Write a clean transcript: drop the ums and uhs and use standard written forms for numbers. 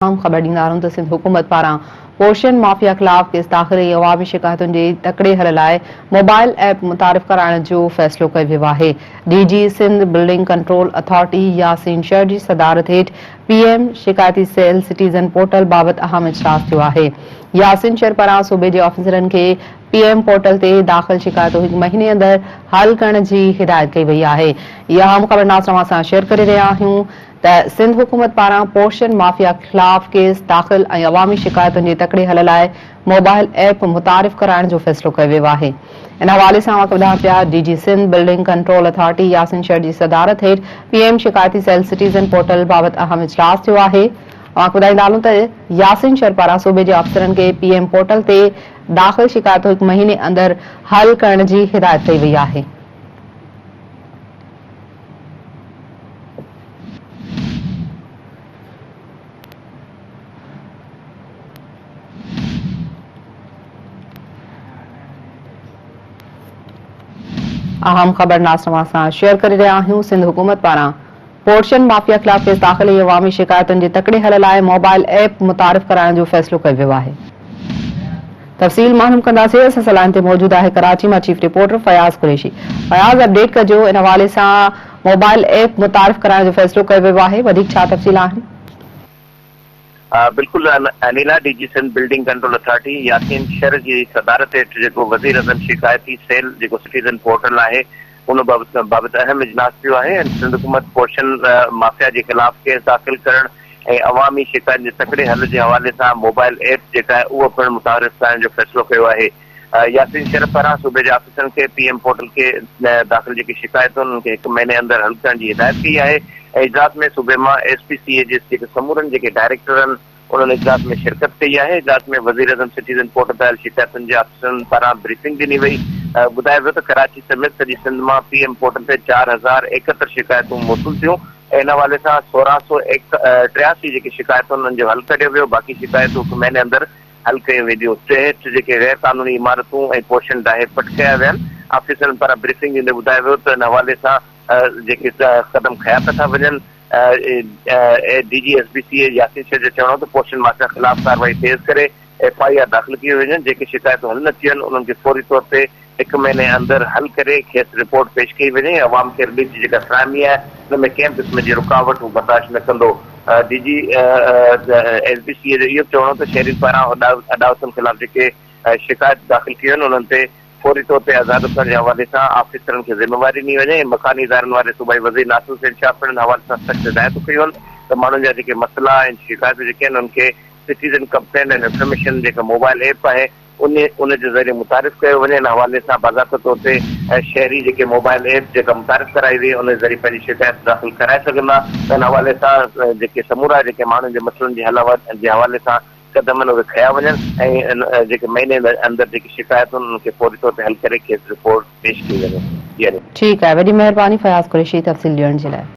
اهم خبر ڏيندا رهون ته سنڌ حڪومت پاران پورشن مافيا خلاف ڪيس داخل ۽ عوامي شڪايتن جي تڪڙي حل لاء موبائل ايپ متعارف ڪرائڻ جو فيصلو ڪيو ويو آهي. D G Sindh building control authority Yasin Shar جي صدارت هيٺ پي ايم شڪايتي سيل سٽيزن پورٽل بابت اهم اجلاس ٿيو آهي. ياسين شر پاران صوبي جي آفيسرن کي پي ايم پورٽل تي داخل شڪايتون هڪ مهيني اندر حل ڪرڻ جي هدايت ڪئي وئي آهي. اها اهم خبر ناصر اوهان سان شيئر ڪري رهيا آهيون. ته سنڌ حڪومت پاران پورشن مافيا خلاف ڪيس داخل ۽ عوامي شڪايتن جي تڪڙي حل لاء موبائل ايپ متعارف ڪرائڻ جو فيصلو ڪيو ويو آهي. ان حوالي سان اوهان کي ٻڌايان پيا D G Sindh building control authority Yasin Shar جي صدارت هيٺ پي ايم شڪايتي سيل سٽيزن پورٽل بابت اهم اجلاس ٿيو آهي. اوهان کي ٻڌائيندا هلون ته ياسين شر پاران صوبي جي آفيسرن کي پي ايم پورٽل تي داخل شڪايتون هڪ مهيني اندر حل ڪرڻ جي هدايت ڪئي وئي آهي. اهم خبر ناصر اوهان سان شيئر ڪري رهيا آهيون سنڌ حڪومت پاران پورشن مافيا خلاف ڪيس داخل ۽ عوامي شڪايتن جي تڪڙي حل لاء موبائل ايپ متعارف ڪرائڻ جو فيصلو ڪيو ويو آهي. تفصيل معلوم ڪنداسين اسان سان لائين تي موجود آهي ڪراچي مان chief reporter Fayaz Qureshi Fayaz update ڪجو ان حوالي سان موبائل ايپ متعارف ڪرائڻ جو فيصلو ڪيو ويو آهي وڌيڪ ڇا تفصيل آهن. بلڪل Anila D G Sindh building control authority Yasin Shar جي صدارت هيٺ جيڪو وزيراعظم شڪايتي سيل جيڪو سٽيزن پورٽل آهي ان بابت اهم اجلاس ٿيو آهي ۽ سنڌ حڪومت پورشن مافيا جي خلاف ڪيس داخل ڪرڻ ۽ عوامي شڪايتن جي تڪڙي حل جي حوالي سان موبائل ايپ جيڪا آهي اهو پڻ متعارف ڪرائڻ جو فيصلو ڪيو آهي. ياسين شرف پاران صوبي جي آفيسرن کي پي ايم پورٽل کي داخل جيڪي شڪايتون انهن کي هڪ مهيني اندر حل ڪرڻ جي هدايت ڪئي آهي ۽ اجلاس ۾ صوبي مان ايس پي سي اي جي جيڪي سمورن جيڪي ڊائريڪٽرن انهن اجلاس ۾ شرڪت ڪئي آهي. اجلاس ۾ وزيراعظم سٽيزن پورٽل تي آيل شڪايتن جي آفيسرن پاران بريفنگ ڏني وئي. ٻڌايو ويو ته ڪراچي سميت سڄي سنڌ مان پي ايم پورٽل تي 4071 شڪايتون موصول ٿيون ۽ ان حوالي سان 1683 جيڪي شڪايتون انهن جو حل ڪڍيو ويو باقي شڪايتون هڪ مهيني اندر حل ڪيون وينديون. 63 جيڪي غير قانوني عمارتون ۽ پورشن ڊاهي پٽ ڪيا ويا آهن. آفيسرن پاران بريفنگ ڏيندي ٻڌايو ويو ته ان حوالي سان جيڪي قدم کنيا پيا ٿا وڃن. D G S B C A Yasin Shar جو چوڻ هو ته پورشن مافيا خلاف ڪارروائي تيز ڪري ايف I R داخل ڪيون وڃن، جيڪي شڪايتون حل نه ٿيون آهن انهن کي فوري طور تي هڪ مهيني اندر حل ڪري کيس رپورٽ پيش ڪئي وڃي ۽ عوام کي رليف جي جيڪا فراهمي آهي ان ۾ ڪنهن به قسم جي رڪاوٽ هو برداشت نه ڪندو. D G S B C A جو اهو به چوڻ هو ته شهرين پاران اڏاوتن خلاف جيڪي شڪايتون داخل ڪيون آهن انهن تي فوري طور تي آزاد ڪرڻ جي حوالي سان آفيسرن کي ذميواري ڏني وڃي ۽ مڪاني ادارن واري صوبائي وزير ناصر حسين شاهه پڻ ان حوالي سان سخت هدايتون ڪيون آهن ته ماڻهن جا جيڪي مسئلا ۽ شڪايتون جيڪي آهن انهن کي سٽيزن ڪمپلينٽ اينڊ انفارميشن جيڪا موبائل ايپ آهي ان ان جي ذريعي متعارف ڪيو وڃي ان حوالي سان باضابطه طور تي شهري جيڪي موبائل ايپ جيڪا متعارف ڪرائي وئي ان جي ذريعي پنهنجي شڪايت داخل ڪرائي سگهندا ته ان حوالي سان جيڪي سمورا جيڪي ماڻهن جي مسئلن جي حل جي حوالي سان قدم اهي کنيا وڃن ۽ جيڪي مهيني اندر جيڪي شڪايتون انهن کي فوري طور تي حل ڪري کيس رپورٽ پيش ڪئي وڃي. جي علي. ٺيڪ آهي وڏي مهرباني فياض قريشي تفصيل ڏيڻ جي لاء.